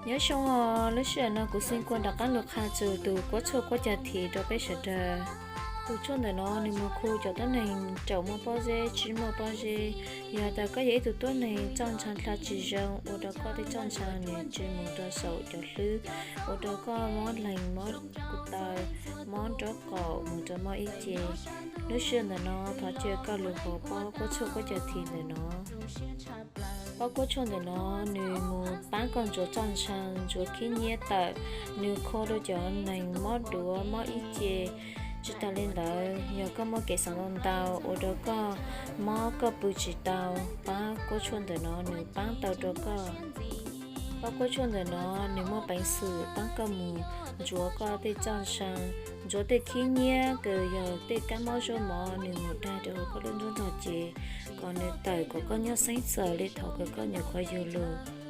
Nyob zoo os, lub sij hawm no kuv Xeeb Kuab rov qab los qha txog tus kuab tshuaj kuab cag this rau peb sawv daws. Tus tshuaj ntawm no nws mus khu cov tuab neeg raum muaj pob zeb, tsib muaj pob zeb. Yog tias koj yog ib tug tuab neeg txoj ntshai dlha tsis zoo, ua rau koj tej txoj ntshai nws tsis mus rau saum cov hlwb, ua rau koj mob lees, mob ko taw, mob nraub qaum, mus rau mob ib ce, lub sij hawm ntawm no thov caw koj los haus pob kuab tshuaj kuab cag this ntawm no. Pob kuab tshuaj ntawm no nws mus paab koj ntsuav txoj ntshai, ntsuav khib nyiab tawm, nws khu rau cov neeg mob duav, mob ib ce. Tsis tas li ntawd, yog koj muaj kev xav ntau ntau ua rau koj mob, koj pw tsis tau, pob kuab tshuaj ntawm no nws paab tau rau koj. Pob kuab tshuaj ntawm no nws muaj peev xwm paab koj mus ntsuav koj tej txoj ntshai, ntsuav tej khib nyiab kws yog tej kab mob zaub mov nws mus dag rau hauv koj lub nruab nrog cev, kom nws tawm kom koj nyob xeeb txawm li thaum kws koj nyuam qhuav yug lug.